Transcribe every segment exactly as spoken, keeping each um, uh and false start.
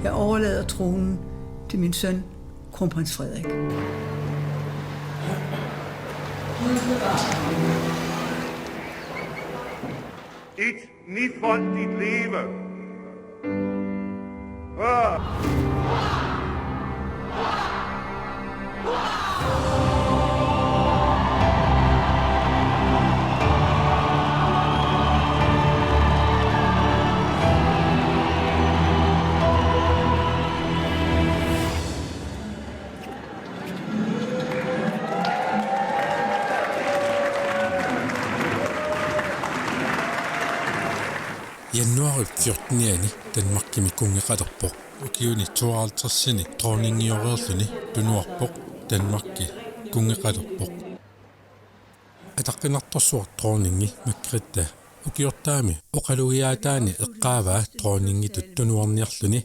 Jeg overlader tronen til min søn, kronprins Frederik. Et nyt voldt dit leve. Ah. Januaarip fjortenianni Danmarkimi kunngeqalerpoq. Ukiuni tooghalvtredsini dronningioreerluni tunuarpoq Danmarki kunngeqalerpoq. Ataqqinartorsuaq dronningi Margrethe ukiortaami oqalugiaataani eqqaavaa dronningitut tunuarniarluni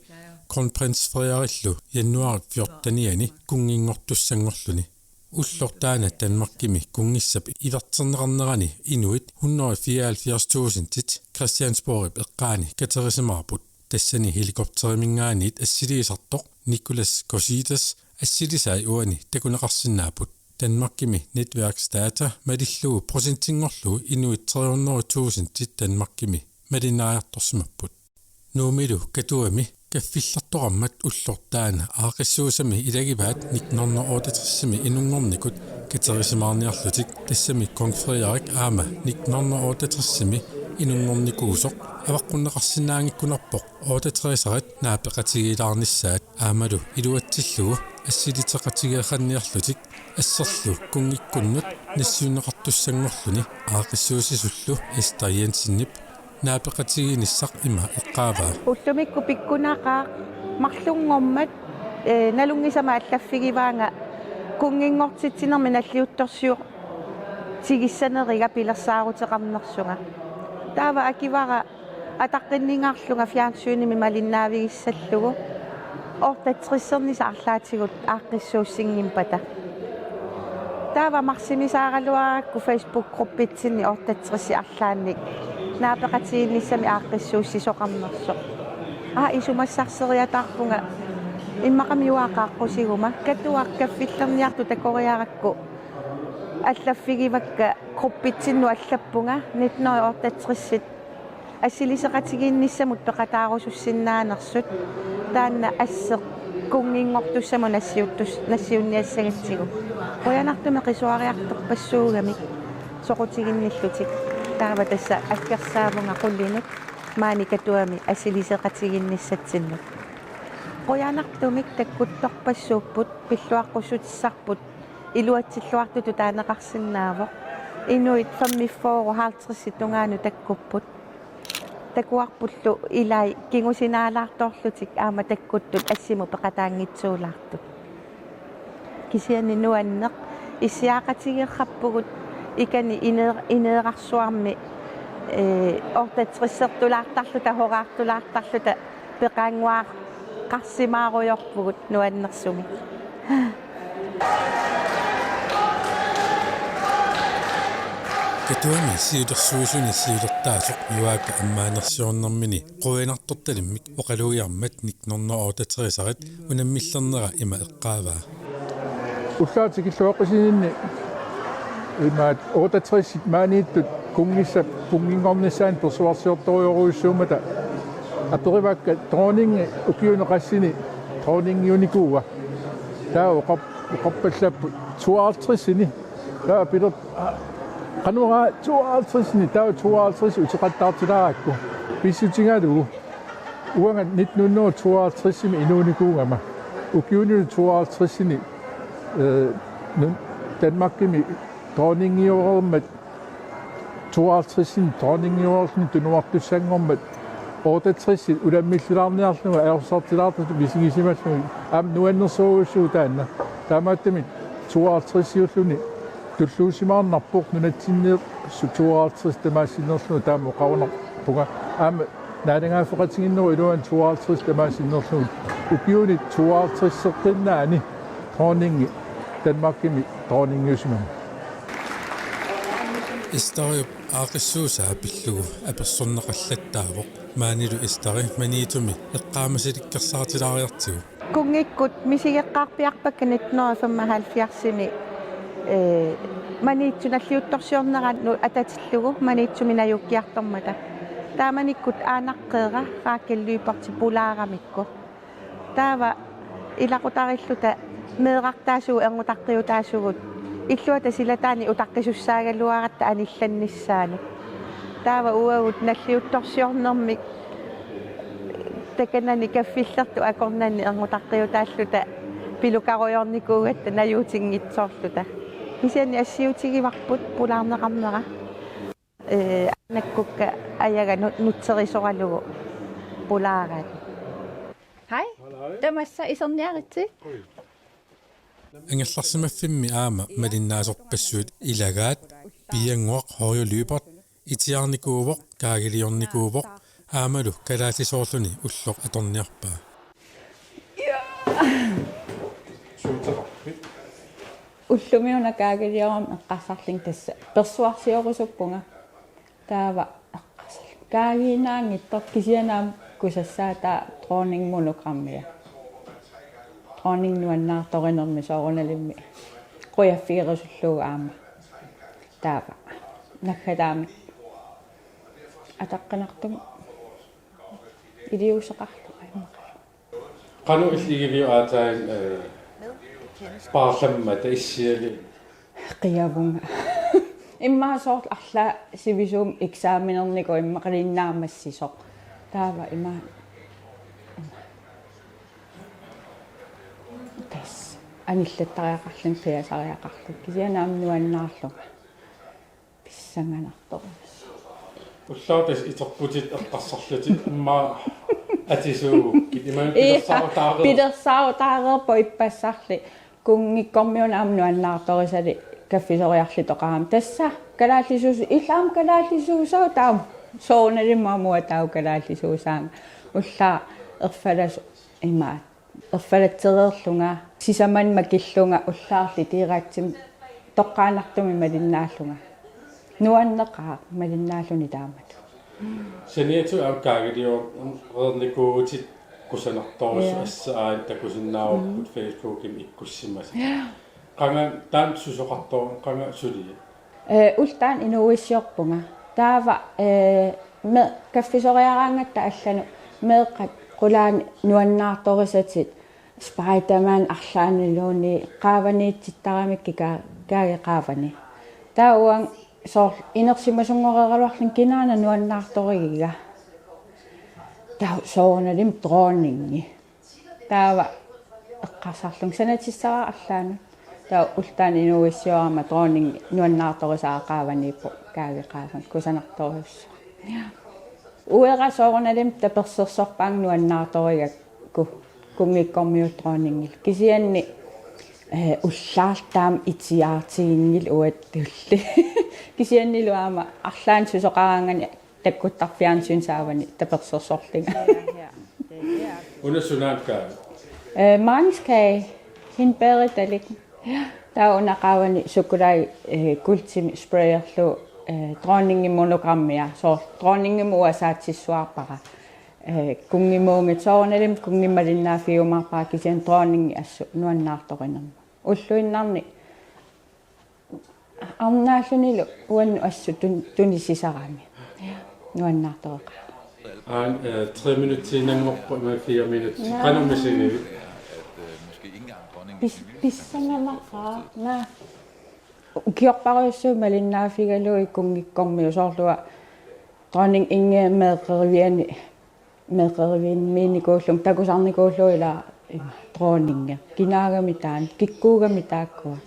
kronprins Frederikillu januaarip fjortenianni kunnginngortussanngorluni. Ulloq taanna Danmarkimi kunngissap iverterneqarnerani inuit hundrede fireoghalvfjerds tusindit Christiansborgip eqqaani katerisimaarput. Tassani helikopteriminngaanniit assiliisartoq Nicolas Cositas assilisai uani takuneqarsinnaapput. Danmarkimi netværksdata malillugu procentinngorlugu inuit tre hundrede tusindit Danmarkimi malinnaajartorsimapput. Nuummilu Katuami kaffillertoqarmat ulloq taanna aaqqissuussami ilagivaat nitten hundrede otteogtresimi inunngornikut katerisimaarniarlutik, tassami kong Frederik aamma nitten hundrede otteogtresimi inunngornikuusoq avaqqunneqarsinnaanngikkunarpoq otteogtreserit naapeqatigiilaarnissaat aammalu iluatsillugu assiliteqatigeeqqanniarlutik asserlu kunngikkunnut nassiunneqartussanngorluni. Aaqqissuussisullu Esther Jensenip naapeqatigiinnissaq ima eqqaavaa: Ullumikkut pikkunaqaaq marlunngormat, ee, nalunngisama allaffigivaanga kunnginngortitsinermi nalliuttorsiortigissaneriga pilersaaruteqarnersunga. Taava akivara ataqqinningaarlunga fjernsynimi malinnaavigissallugu otteogtresernissaq arlaatigut aaqqissuussinngimpata. Taava marsimisaaraluarakku Facebook-gruppitsinni otteogtres arlaannik naapeqatigiinnissami aaqqissuussisoqarnersoq. Aa, isumassarseriataarpunga immaqami uanga qaaqqusiguma. Katuaq kaffillerniartut takoriarakku allaffigivakka, gruppitsinnut allappunga nitten hundrede otteogtresit assiliseqatigiinnissamut peqataarusussinnaanersut, taanna asseq kunnginngortussamut nassiuttus-, nassiunniassagatsigu. Qujanartumik qisuariartorpassuugamik soqutiginnillutik. Taava tassa aggersaavunga qulinut maani Katuami assiliseqatigiinnissatsinnut. Qujanartumik takkuttorpassuupput, pilluaqqussutissarput, iluatsilluartutut taaneqarsinnaavoq. Inuit femogfyrre halvtredsit tungaanut takkupput. Takuarpullu ilai kingusinaalaartorlutik aamma takkuttut assimut peqataanngitsuulaartut. Kisianni nuanneq issiaqatigeeqqappugut, ikani ine-, ineerarsuarmi, ee, otteogtresertulaartarluta, hundredettulaartarluta peqannguaqarsimaarujorpugut nuannersumik. Katuami siulersuisuni siulertaasoq Juaaka ammaanersiornermini qujanartortalimmik oqalugiarmat nitten hundrede otteogtreserit unammillernera ima eqqaavaa: Ullaaq tikilluaqqisininni imaat otteogtresit maaniittut kunngissap kunnginngornissaanut persuarsiortorujorujussuummata aperivakka: Dronningi ukiuni qassini dronningiunikuua? Taava oqar-, oqarpallapput tooghalvtredsini. Taava piler-, aa, qanoraa tooghalvtredsini, taava tooghalvtreds uteqattaartilaarakku. Pissutigalugu uanga nitten hundrede tooghalvtredsimi inuunikuugama. Ukiunilu tooghalvtredsini, ee, nun-, Danmarkimi dronningioreermat tooghalvtredsini dronningioreerluni tunuartussanngormat otteogtresit unammillulaarniarlunga ajorsartilaartutut misigisimallugu aamma nuannersorujussuuvoq taanna. Taamaattumik tooghalvtredsiulluni tulluusimaarnarpoq nunatsinni su-, tooghalvtreds tamaat sinnerlugu taama oqarunarpunga. Aamma naalagaaffeqatigiinnerup iluani tooghalvtreds tamaat sinnerlugu ukiuni tooghalvtredseqqinnaani dronningi Danmarkimi dronningiusimavoq. Estheriup aaqqissuussaa pillugu apersorneqallattaavoq. Maanilu Esteri Maniitsumi eqqaamasalikkersaartilaariartigu. Kunngikkut misigeqqaarpiarpakka nitten hundrede og femoghalvfjerdsimi, ee, Maniitsup nalliuttorsiornerannut atatillugu Maniitsumi najuukkiartormata. Taamanikkut Aanaqqeera Rakel Lyberth pulaaramikku. Taava ilaqutarilluta meerartaasugut erngutaqqiutaasugut illuata silataani utaqqisussaagaluaratta anillannissaanut. Taava uagut nalliuttorsiornermik takanani kaffillertut akornanni erngutaqqiutaalluta pilukarujoornikuugatta najuutinngitsoorluta. Kisianni assiutigivarput pulaarneqarnera. Ee, Aanakkukka Ajaga nu-, nutserisoralugu pulaaraat. Hej. Tamassa iserniaritsi. Angerlarsimaffimmi aamma malinnaasorpassuit ilagaat Piannguaq Højo Lyberth itiaarnikuuvoq, kaagiliornikuuvoq aammalu kalaallisoorluni ulloq atorniarpaa. Ullumi una kaagiliorama eqqarsarlunga tassa persuarsiorusuppunga. Taava eqqarsarlunga kaagiinnaanngitsoq kisianni aamma kusassaataa dronningip monogrammia. Dronning nuannaartorinermi soorunalimi qujaffigerusullugu aamma. Taava naggataamik ataqqinartumik iliuuseqarlunga immaqa. Qanoq illit igiviuk aatsaat, eh, paarlammata issiavit? Qiavunga. Immaqa soorlu arlaat sivisuumik eksamenernikuuvoq immaqalinnaamassisoq. Taava ima. Tassa anillattariaqarlunga qiasariaqarlunga. Kisianni aamma nuannaarlunga. Pissanganartorujussuuvoq. Ullaaq tassa iterputit eqqarsarlutit immaqa atisuugukkit imaluunniit pilersaarutaareer-. Pilersaarutaareerpoq ippassarli. Kunngikkormiuna aamma nuannaartorisali kaffisoriarlitoqarami. Tassa kalaallisuus-, illit aamma kalaallisuussavat taava. Soorunalimi aamma uanga taava kalaallisuussaanga. Ullaaq erfalasoq imaat. Erfalatsereerlunga, sisamani makillunga, ullaarli direktimik toqqaannartumik malinnaallunga. Nuanneqaaq malinnaalluni taamatut. Saniatigut aamma kaagilioreernikuuvutit kusanartorujussuit. Ja. Tassa aajuna takusinnaavarput, mm, Facebookimi ikkussimasat. Ja. Qanga taanna susoqartoq, qanga suliat? Eh, ullut taanna inuuissiorpunga. Taava, eh, me-, kaffisoriaraangatta allanut meeqqat qulaani nuannaartorisatit Spider-Man arlaanniluunniit qaavaniitsittaramikku kaa-, kaagi qaavani. Taava uanga soorlu inersimasunngoreeraluarlunga kinaana nuannaartorigiga. Taava soorunalimi dronningi. Taava eqqarsarlunga sanatissavara arlaannut. Taava ullut taanna inuuissiorama dronningi nuannaartorisaa qaavaniippoq, kaagi qaavani, kusanartorujussuaq. Uanga soorunalimi tapersersorpaanga nuannaartorigakku kunngikkormiut dronningillu. Kisianni, eh, ullaartaam itiaartiginngilaq uattulli. Kisiannilu aamma arlaannik susoqaraangani takkuttarfik fjernsynip saavani tapersersorlunga. Una sunaana kaagi? Eh, Magnus kage, hindbæredalik. Taava una qaavani sukkulaai, eh, kuultimik sprayerlugu, eh, dronningip monogrammia, soorlu dronningimut uanga saatsissuarpara. Eh, kunngimuunngitsoq soorunalimi kunngimik malinnaaffigiumaarpara kisianni dronningi assut nuannaartorinermut. Ulluinnarni arnaallunilu uannut assut tun-, tunisisarami. Nuannaartoreqaaq. Aa, eh, tre minutsiinnanngorpoq, ima fire minut. Naa. Qanoq misigivit? Pis-, pissanganaqaaq. Naa. Ukiorparujussuit malinnaaffigalugit kunngikkormiut, soorlu uanga dronning Ingridip meeqqeriviani meeqqeriviimmiinnikuullunga takusarnikuullugu ila ima dronningi. Kinaagami taanna, kikkuugami taakkua.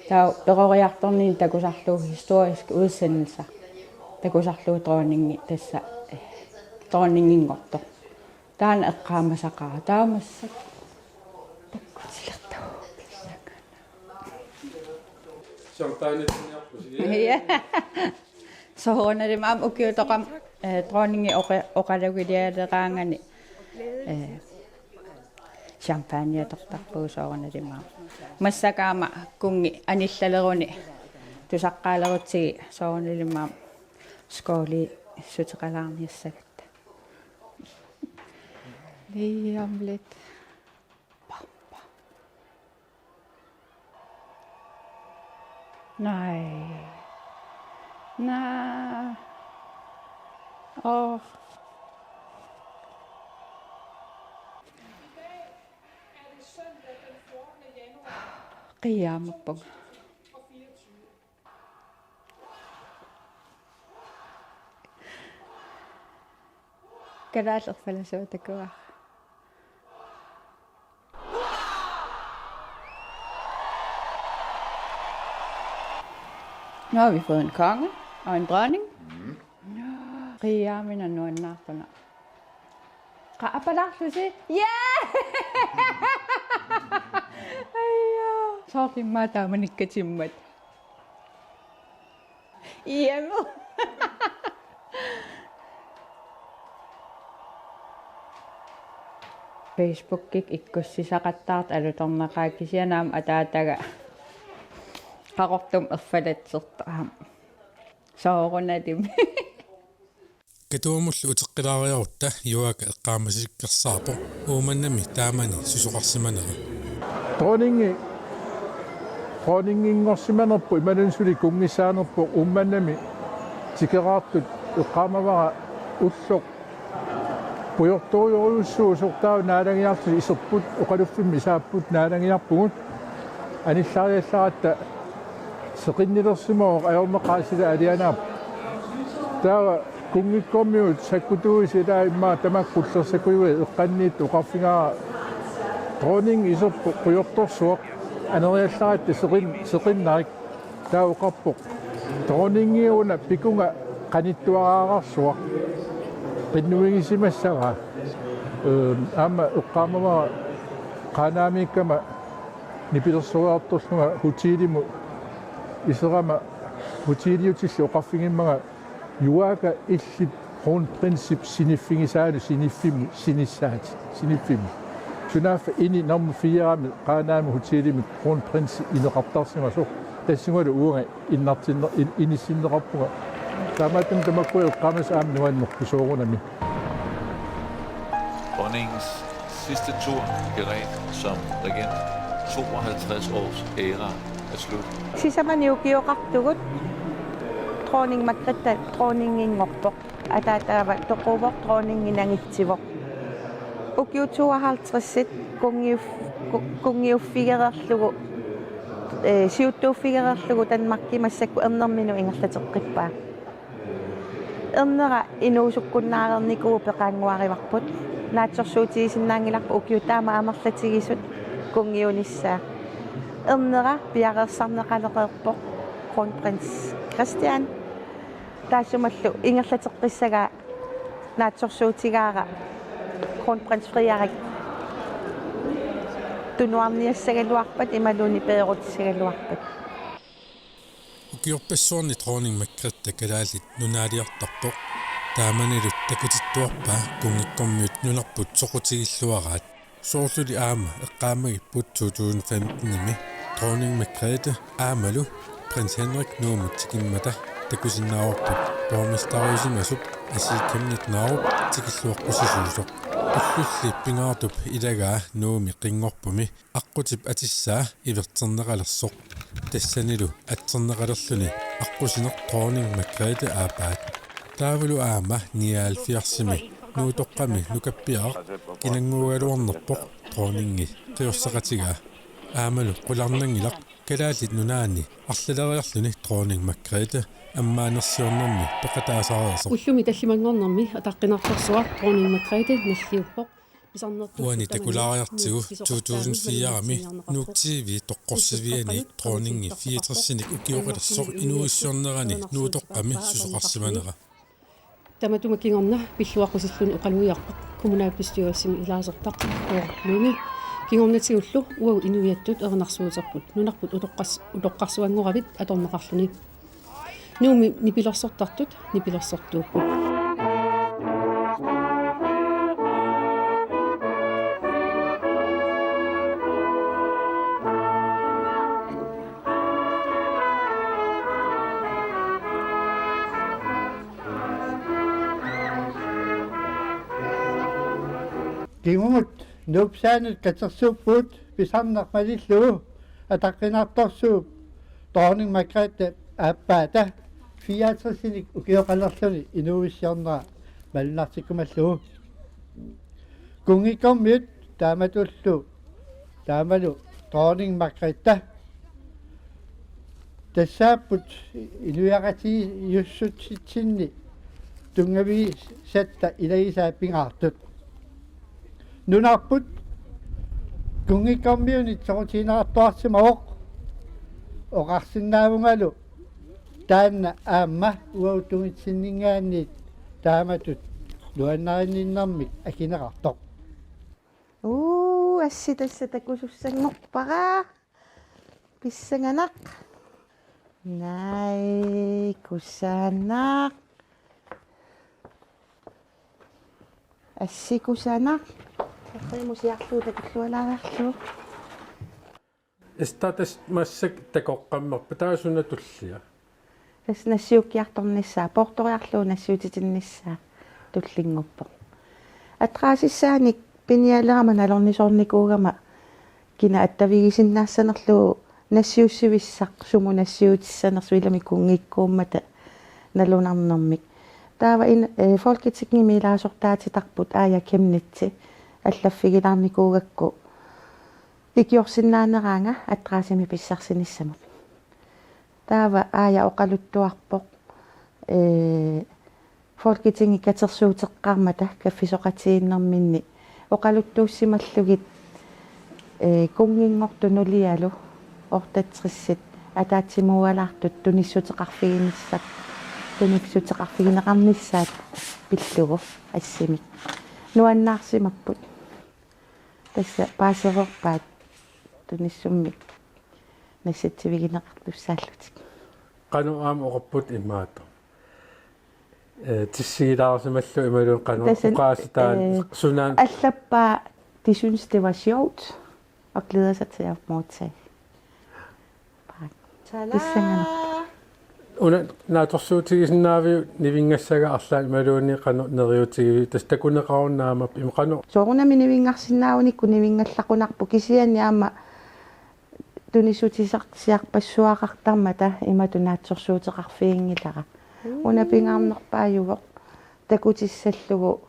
Taava peroriartornini takusarlugu historiske udsendelser. Takusarlugu dronningi tassa, eh, dronninginngortoq. Taanna eqqaamasaqaara. Taava massakkut takkutilertugut pissanganaq. Champagne. Ja. Soorunalimi aamma ukiutoqam, eh, dronningi oqa-, oqalugilialeraangani, eh, champagne atortarpugut soorunalimi aamma. Massakkut aamma kunngi anillaleruni tusaqqaalerutsigit soorunalimi aamma skåli suteqalaarniassagatta. Lige om lidt. Bam, bam. Nej. Nej. Åh. Qiiaammerpunga. Kalaallit erfalasuut takuara. Nu har vi fået en konge og en dronning. Qiiaamminarnarpunga. Qa apalaarlusi? Ja! Aja. Soorlu immaqa taamanikkatimmat. Iammu. Facebookikkut ikkussisaqattaartut alutornaqaat kisianni aamma ataataga Qaqortumi erfalatsertoq aamma. Soorunalimi. Katuamullu uteqqilaariarutta Juaaka eqqaamasikkersaarpoq Uummannami taamani susoqarsimanera. Dronningi, dronninginngorsimanerput imaluunniit suli kunngissaanerput Uummannami tikeraartut eqqaamavara ulloq pujortorujorujussuusoq taava naalagiarlusi iserput oqaluffimmi saapput naalagiarpugut anillariallaratta seqinnilersimavoq ajornaqaaq sila alianaappoq. Taava kunngikkormiut sakkutuuisi ilaa immaqa tamakku qullersakujuit eqqanniittut oqarfigaara dronning iserpoq pujortorsuaq aneriallaratta seqin-, seqinnarik. Taava oqarpoq: Dronningi una pikunga qanittuararsuaq. Qinnuigisimassavaa. Ehm, aamma eqqaamavara Qaanaamiikkama nipilersoriartorlunga hotelimut iserama hoteliutillu oqarfigimmanga Juaaka illit kronprinsip siniffigisaanut siniffimmi sinissaatit, siniffimmi. Sunaaffa ini normu fire-mi Qaanaami hotelimut kronprinsi ineqartarsimasoq. Tassungalu uanga innartinne-, in-, inissinneqarpunga. Taamaattumik tamakku eqqaamasut aamma nuannerput soorunami. Dronningens sidste tur i Geren som regent. Tooghalvtreds års æra er slut. Sisamani ukioqartugut dronning Margrethe dronninginngorpoq. Ataataava toquvoq, dronningi nangitsivoq. Ukiut tooghalvtredsit kunngiuf-, ku-, kunngiuffigereerlugu, eh, siuttuuffigereerlugu Danmarki massakkut ernerminut ingerlateqqippaa. Ernera inuusukkunnaareernikuuvoq peqaannguarivarput. Naatsorsuutigisinnaanngilarput ukiut taama amerlatigisut kunngiunissaa. Ernera piareersarneqalereerpoq kronprins Christian. Taassumalu ingerlateqqissagaa naatsorsuutigaara kronprins Frederik tunuarniassagaluarpat imaluunniit peerutissagaluarpat. Ukiorpassuarni dronning Margrethe Kalaallit Nunaaliartarpoq. Taamanilu takutittuarpaa kunngikkormiut nunarput soqutigilluaraat. Soorluli aamma eqqaamagipput to tusind femten-imi dronning Margrethe aammalu prins Henrik Nuumut tikimmata takusinnaavarput borgmesteriusimasup Asii Chemnitz Narup tikilluaqqusisuusoq. Ullulli pingaartup ilagaa Nuummi qinngorpumi aqqutip atissaa iverterneqalersoq. Tassanilu atserneqalerluni aqqusineq dronning Margrethe aappaat. Taavalu aamma nioghalvfjerdsimi Nuutoqqami nukappiaraq kinannguugaluarnerpoq dronningi qiorsaqatigaa. Aammalu qularnanngilaq Kalaallit Nunaanni arlaleriarluni dronning Margrethe ammaanersiornermi peqataasareersoq. Ullumi tallimanngornermi ataqqinartorsuaq dronning Margrethe nalliuppoq. Uani takulaariartigu to tusind fire-mi Nuuk T V toqqorsiviani dronningi fireogtresinik ukioqalersoq inuuissiornerani Nuutoqqami susoqarsimanera. Tamatuma kingorna pilluaqqusilluni oqalugiarput kommunalbestyrelsimi ilaasortaq Kåre Lynge. Kingornatigullu uagut inuiattut erinarsuuterput nunarput utoqqas-, utoqqarsuanngoravit atorneqarluni. Nuummi nipilersortartut nipilersortuupput. Kingumut Nuup Saanut katersuupput pisarneq malillugu ataqqinartorsuup Dronning Margrethe aappaata fireogtresinik ukioqalerluni inuuissiornera malunnartikkumallugu. Kunngikkormiut taamatullu taamalu Dronning Margrethe tassaapput inuiaqatigiissutsitsinni tunngavigisatta ilagisaat pingaartut. Nunarput kunngikkormiunit soqutiginartuarsimavoq, oqarsinnaavungalu taanna aamma uagut tungitsinninngaanniit taamatut nuannarinninnermik akineqartoq. Uu, assi tassa takusussanngorpara. Pissanganaq. Naaj, kusanaq. Assi kusanaq. Taqimusiarlugu takullualaagarlugu. Esta tassa massakkut takoqqammerpat taava suna tullia? Tassa nassiukkiartornissaa, poortoriarlugu nassiutitinnissaa tullinnguuppoq. Atqaasissaanik pinialerama nalornisoornikuugama kina attavigisinnaassanerlugu nassiussivissaq sumut nassiutissanersoq ilami kunngikkuummata nalunarnermik. Taava in-, eh, Folketingimi ilaasortaatitarput Aaja Chemnitz allaffigilaarnikuugakku ikiorsinnaaneraanga atqaasimik pissarsinissamut. Taava Aaja oqaluttuarpoq, ee, Folketingip katersuuteqqaarmata kaffisoqatigiinnerminni oqaluttuussimallugit, ee, kunnginngortut nulialu otteogtresit ataatsimuualaartut tunissuteqarfiginissat, tunissuteqarfigineqarnissaat pillugu assimik. Nuannaarsimapput. Tassa paasereerpaat tunissummik nassatsivigineqartussaallutik. Qanoq aamma oqarput imaattoq. Eh, tissigilaarsimallugu imaluunniit qanoq tassa, oqaasitaat eh, sunaana. Allappaa, de synes, det var sjovt, og glæder sig til at modtage. Tada! Pissanganaq. Una naatsorsuutigisinnaaviuk nivinngassagaa arlaat imaluunniit qanoq neriuutigiviuk, tassa takuneqarunnaarmat ima qanoq? Soorunami nivinngarsinnaagunikku nivinngallaqqunarpoq kisianni aamma tunissutisarsiarpassuaqartarmata imatut naatsorsuuteqarfiginngilara. Mm. Una pingaarnerpaajuvoq takutissallugu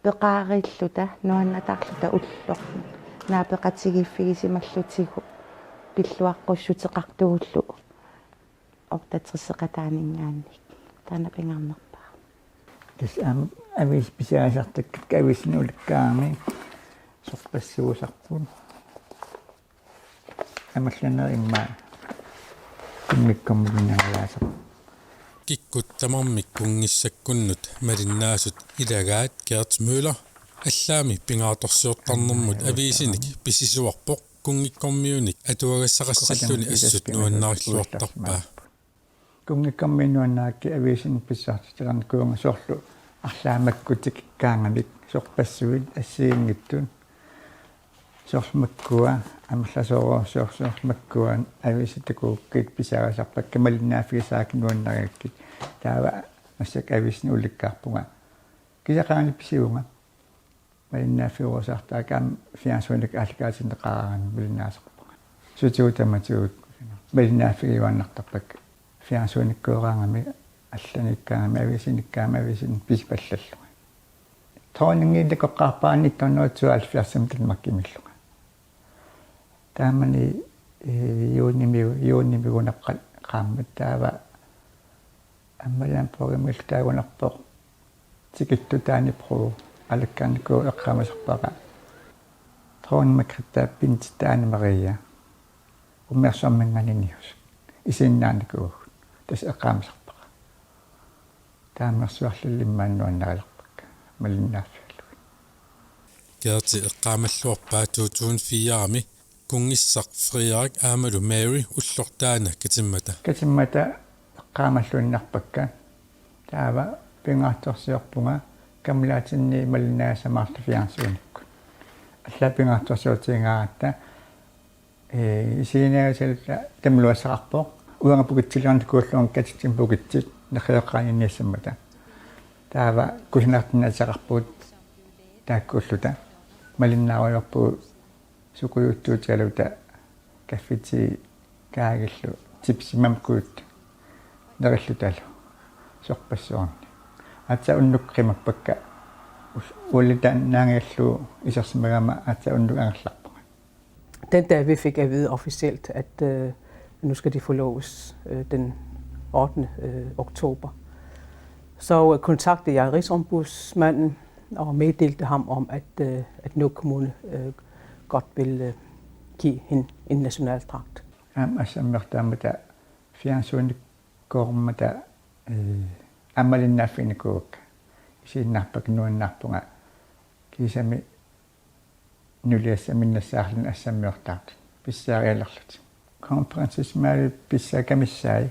peqaariilluta nuannaarluta ulloq naapeqatigiiffigisimallutigu pilluaqqussuteqartugullu otteogtreseqataaninngaanniit. Taanna pingaarnerpaaq. Tassa aamma aviisi pisiarisartakkat aviisini ulikkaarami sorpassuusarput. Amerlanerit immaqa kunngikkormiunit nangalaasarput. Kikkut tamarmik kunngissakkunnut malinnaasut ilagaat Gert Møller allaammi pingaartorsiortarnermut aviisinik pisisuarpoq kunngikkormiunik atuagassaqassalluni assut nuannarilluartarpaa. Kunngikkormiut nuannaarakkit aviisinik pissarsitilernikuuvunga soorlu arlaammakkutikkaangamik sorpassuit assigiinngitsut. Soorlu makkua amerlasoorujussuaq, soorlu makkua aviisit takugukkit pisiarisarpakka malinnaaffigisarakkit nuannarigakkit. Taava massakkut aviisinik ulikkaarpunga. Kisianni qangali pisivunga. Malinnaaffigerusaartarama fjernsynikkut aallakaatinneqaraangat malinnaasarpunga. Sutigut tamatigut malinnaaffigiuaannartarpakka fjernsynikkuuraangami, allaniikkaangami, aviisinikkaangami, aviisinik pisipallallunga. Dronningi takoqqaarpara nitten hundrede og tooghalvfjerdsimi Danmarkimillunga. Taamani, eh, juunimi, juunimi unaqqat qaammat taava Amalienborgimillu taagunarpoq Tikittut Dannebrog alakkarnikuuvoq, eqqaamasarpara Dronning Margrethe, Bendita, Anne Marie, Uummeersuarminngaanniit niusut isiginnaarnikuuagut, tassa eqqaamasarpara. Taamanersuarli immaqa nuannarilerpakka malinnaaffigalugit. Gerti eqqaamalluarpaa to tusind firemi kunngissaq Frederik aammalu Mary ulloq taanna katimmata. Katimmata eqqaamalluinnarpakka. Taava pingaartorsiorpunga kammalaatinni malinnaasamaarluta fjernsynikkut. Allaat pingaartorsiutigaaratta, ee, isiginnaagassat tamaluassaqarpoq. Uanga pukitsiliornikuullunga katitsinni pukitsit nerriveqqaaniinniassammata. Taava kusanartinneq ateqarpugut taakkuulluta. Malinnaarujoorpugut sukujuuttuutigaluta kaffiti kaagillu tipsimamkut nerillutalu sorpassuarni. Aatsaat unnuk qimappakka, ullitaannaangiallu isersimagama aatsaat unnuk angerlarpunga. Den dag, vi fik at vide officielt, at øh, nu skal de forloves øh, den ottende Øh, oktober, så øh, kontaktede jeg Rigsombudsmanden og meddelte ham om, at, øh, at Nuuk Kommune øh, godt vil øh, give hende en nationaldragt. Aamma assammiortaamata fjernsynikkoormata, eh, aammalinnaaffiginikuuakka. Isiginnaarpakka nuannaarpunga kiisami nuliassaminnassaarluni assammiortaartut pissaarialerlutik. Kronprinsessi Mary pissakkamissai,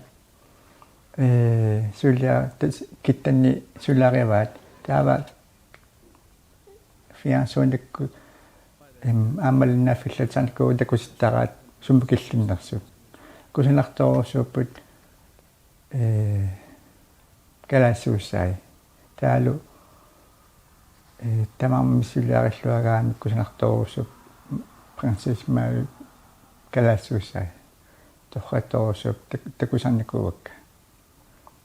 eh, sulia-, tas-, kittanni suliarivaat, taava fjernsynikkut, em, aammalinnaaffillatsiarnikuuakka takusittaraat sumut killinnersut. Kusanartorujussuupput, eh, kalaallisuussai. Taavalu, eh, tamarmik suliarilluagaanni kusanartorujussuupput Prinsessi Mary kalaallisuussai. Torrattorujussuupput tak-, takusarnikuuakka.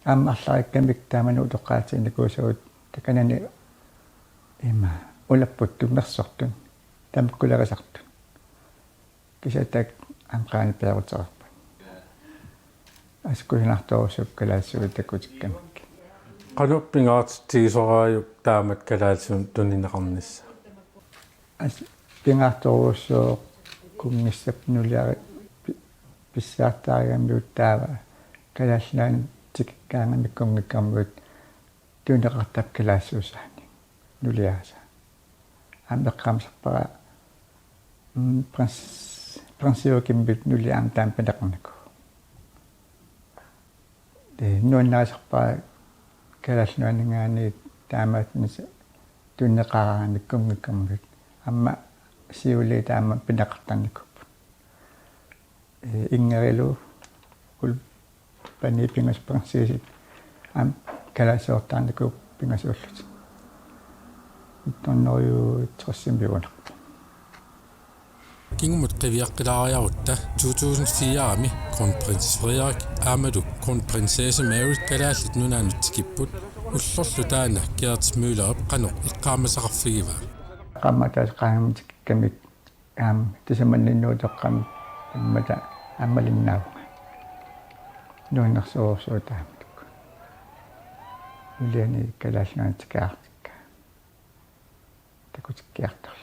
Aamma arlarikkamik taamani utoqqaatiginikuusagut takanani ima ulapputtut mersortut tamakkulerisartut. Kisianni taakku aamma qaani peerutereerput. Assut kusanartorujussuupput kalaallisuut takutikkamik. Qanoq pingaartitsigisoraajuk taamatut kalaallisut tunineqarnissaa? Assut pingaartorujussuuvoq kunngissap nuliari pi-, pissaartaarigamiuk taava Kalaallit Nunaanni tikikkaangamik kunngikkaarmigut tunineqartarpoq kalaallisuusaanik nuliaasa. Aamma eqqaamasarpara, mm, prins-, prinsiukimmit nulia aamma taama pineqarnikuuvoq. Ee, nuannarisarpara Kalaallit Nunaanninngaanniit taamaattumik tunineqaraangamik kunngikkaarmigut. Aamma siuliit taama pineqartarnikuupput. Eh, Ingerilu Ulpani pingasut prinsessit aamma kalaallisoortarnikuupput pingasuullutik. Nitten hundrede og tres-imi uunarpoq. Kingumut qiviaqqilaariarutta to tusind fire-mi kronprins Frederik aammalu kronprinsesse Mary Kalaallit Nunaannut tikipput, ullorlu taanna Gerd Møllerip qanoq eqqaamasaqarfigivaa? Qaammat ataaseq qaangiummik tikikkamik aamma tasamanni nuuteqqamik immata aammalinnaavunga. Nuannersorujussuuvoq taamatut. Nuliani Kalaallit Nunaannut tikeraartikka. Takutikkiartorlugu.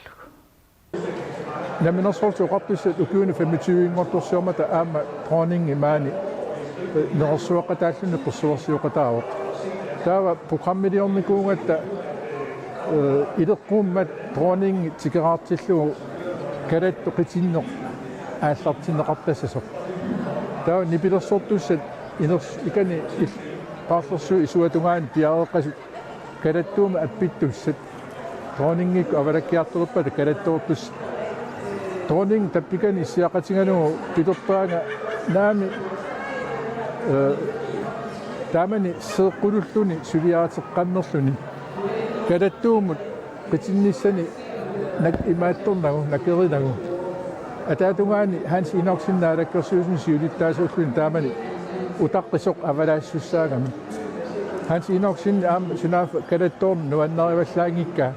Namminersorlutik Oqartussat ukiuni femogtyve-nngortorsiormata aamma dronningi maani nerersueqataalluni persuarsioqataavoq. Taava programmiliornikuugatta, eh, ileqquummat dronningi tikeraartillugu kalattut qitinneq aallartinneqartassasoq. Taava nipilersortussat iners-, ikani il-, Qaarlersui isuata tungaani piareeqqasut kalattuumik appittussat. Dronningikkut avalakkiartorpata kalattoortussat. Dronningi tappikani issiaqatigalugu pilerpaanga naami, eh, taamani seeqqululluni suliareqqammerluni kalattuumut qitinnissani nak-, imaattornagu, nakerinagu. Ataatungaani Hans Enoksen naalakkersuisuni siulittaasuulluni taamani utaqqisoq avalaassussaagami. Hans Enoksen aamma sunaaffa kalattoorneq nuannarivallaanngikkaa.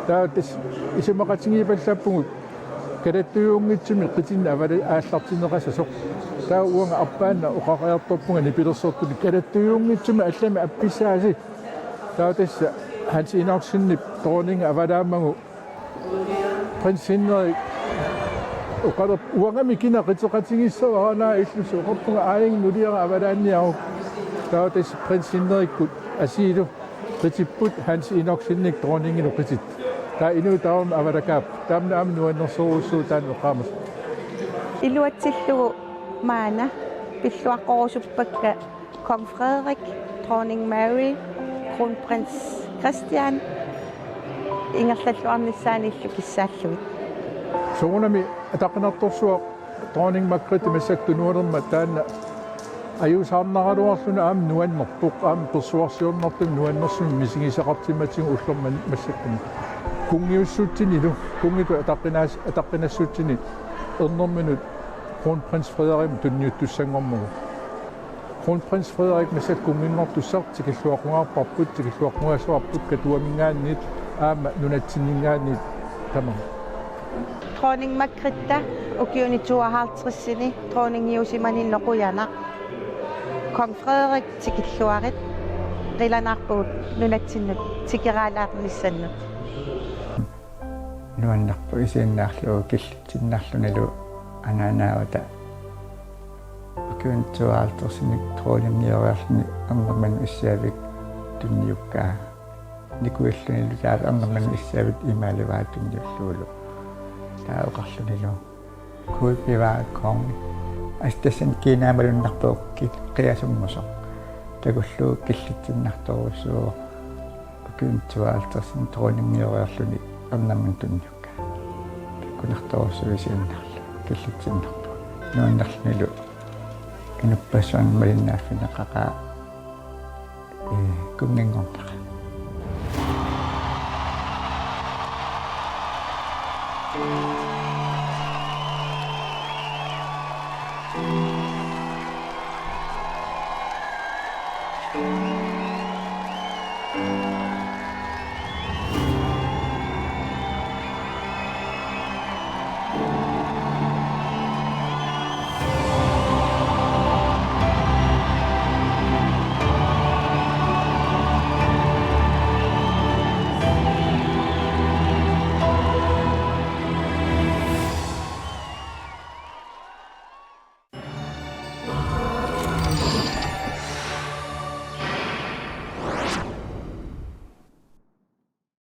Taava tassa isumaqatigiipallappugut kalattuujuunngitsumik qitinneq avala-, aallartinneqassasoq. Taava uanga arpaannaq oqariartorpunga nipilersortuni kalattuujuunngitsumik allamik appissaasi. Taava tassa Hans Enoksenip dronningi avalaammagu prins Henrik oqalerpoq: Uangami kina qiteqatigissavara? Illusi oqarpunga: Aajuku nuliara avalaanniaruk. Taava tassa prins Henrikkut asiilu qitipput Hans Enoksenip dronningilu qitittut. Taava inuit tamarmik avalakaapput. Tamanna aamma nuannersorujussuuvoq taanna eqqaamasat. Iluatsillugu maanna pilluaqqorusuppakka Kong Frederik, Dronning Mary, Kronprins Christian ingerlalluarnissaanillu kissaallugit. Soorunami ataqqinartorsuaq Dronning Margrethe massakkut tunualermat taanna ajuusaarnaraluarluni aamma nuannerpoq, aamma persuarsiornartumik nuannersumik misigisaqartimmatigut ullormut massakkumut. Kunngiussutsinilu, kunngitut ataqqinaas-, ataqqinassutsini ernerminut Kronprins Frederikimut tunniuttussanngormagu. Kronprins Frederik massakkut kunnginngortussaq tikilluaqqungaarparput, tikilluaqqungaasuarput Katuaminngaanniit aamma nunatsinninngaanniit tamaat. Dronning Margrethe ukiuni tooghalvtredsini dronningiusimaninneq qujanaq. Kong Frederik tikilluarit, qilanaarpugut nunatsinnut tikeraalaarnissannut. Nuannerpoq isiginnaarlugu killitsinnarlunilu anaanaavata ukiuni tooghalvtredsini dronningioriarluni ernermanut issavik tunniukkaa. Nikuillunilu taava ernermanut issavik imaalivaat tunniullugulu. Taava oqarlunilu: Gud bevare kongen. Assa tassani kiinaa malunnarpoq ki-, qiasunngusoq. Takullugu killitsinnartorujussuuvoq ukiuni tooghalvtredsini dronningioriarluni ernermanut tunniukkaa. Pikkunartorujussuuvoq isiginnaarlugu killitsinnarpoq. Nuannerlunilu inuppassuarnut malinnaaffigineqaqaaq, ee, kunnginngorneq.